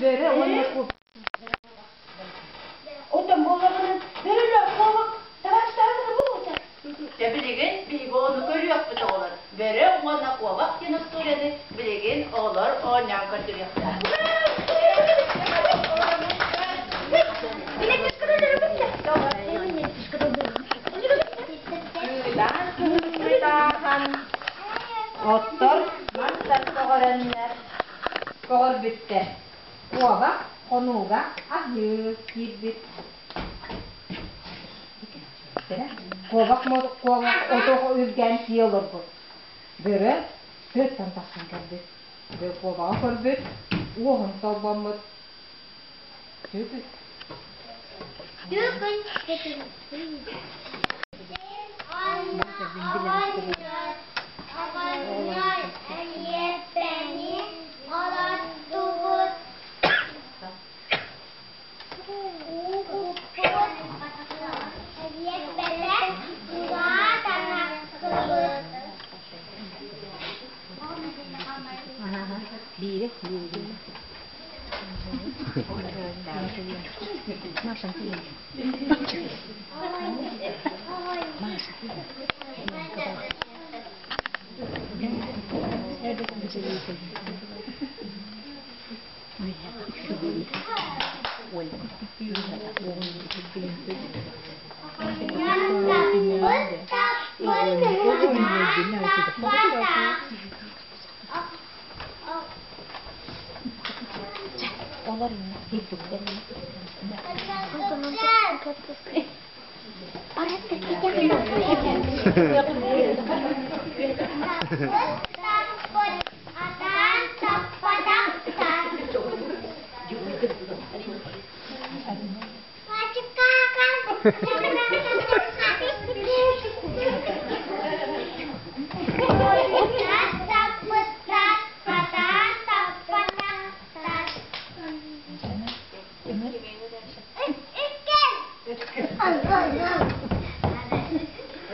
Бөрө уонна Оттон буоллаҕына бөрөлөөх куобах табаарыстаһан буолуохтар. Дьэ билигин биһиги ону көрүөхпүт оҕолор. Бөрө уонна куобах диэн остуоруйаны билигин оҕолор оонньоон көрдөрүөхтэрэ. Кыыдаан кыһыҥҥытаахан оттор мастар көҕөрөннөр көҕөрбүттэр. Куобах хонууга аһыы киирбит. Куобах куобах оту үргээн сии олорбут. Бөрө тыаттан тахсан кэлбит. Куобаҕы көрбүт, уоһун толбоммут. Түкүт. Оҕонньор эриэппэни олордубут, уу куппут, эриэппэтэ улаатан Биири, биири. Маша. Атаан таппатахтар.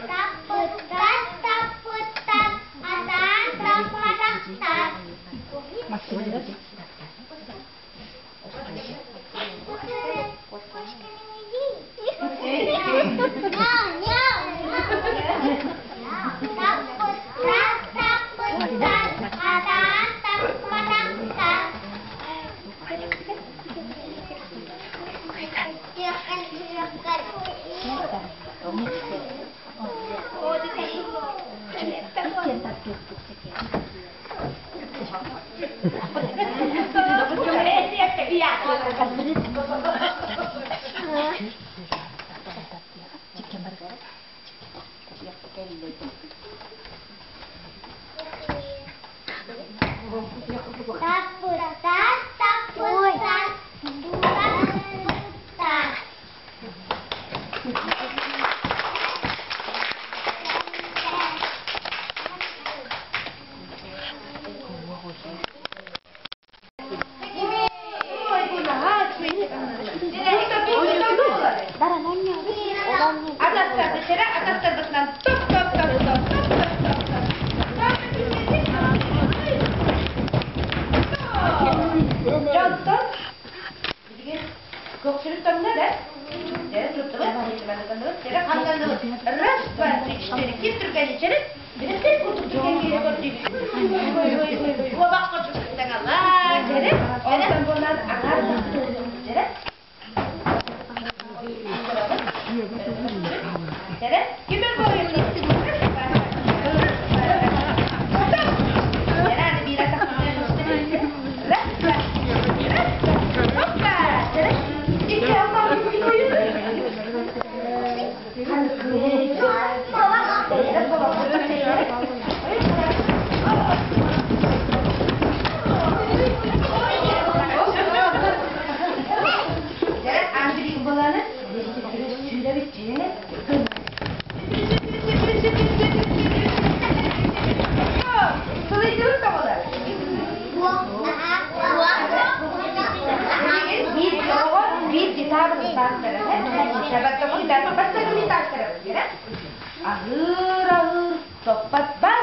Таппыттар. Атастар атастарбытынан топ топ топ топ топ топ топ топ. Дьонтон билигин көхсүрүн тоҥно да? Дьэ, туттубут, Дьэ, хамнанныбыт. Раз, два, три, четыре. Ким түргэн ичэрин? Билим курдук түргэн киһи көрдүүбүт. Куобах курдук саҥалаа. Дьэрэ, онтон буолан аҥаар дьэрэ. Дьэрэ, ким өр буолуйун? Дьэрэ, аны биир Раз, два, раз, два, опа! Дьэрэ, икки Биир гитараны Аһыыр-аһыыр соппот бар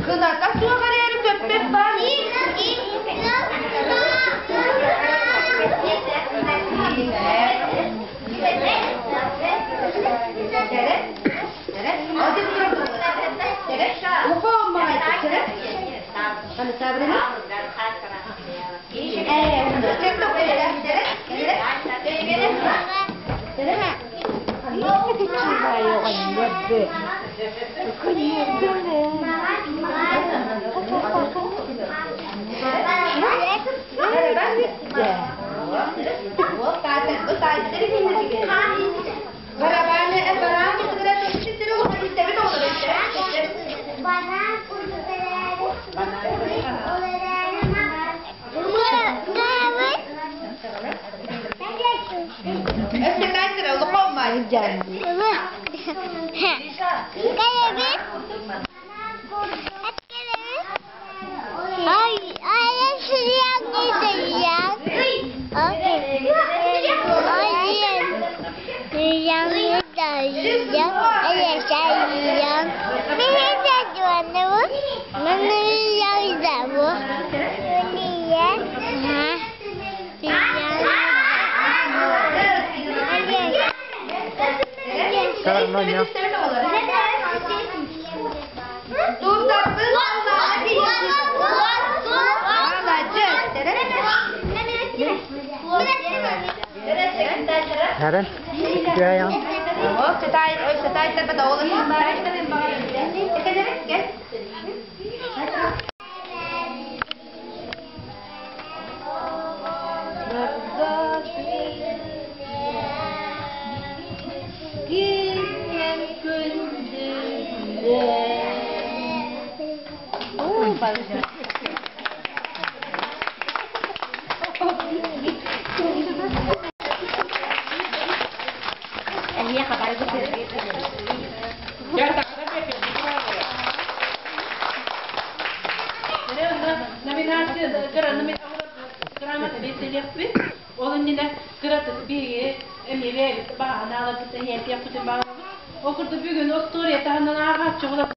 Кыната суох эрээри көппөт баар. Ол курдук бүгүн остуоруйа таһынан ааҕааччы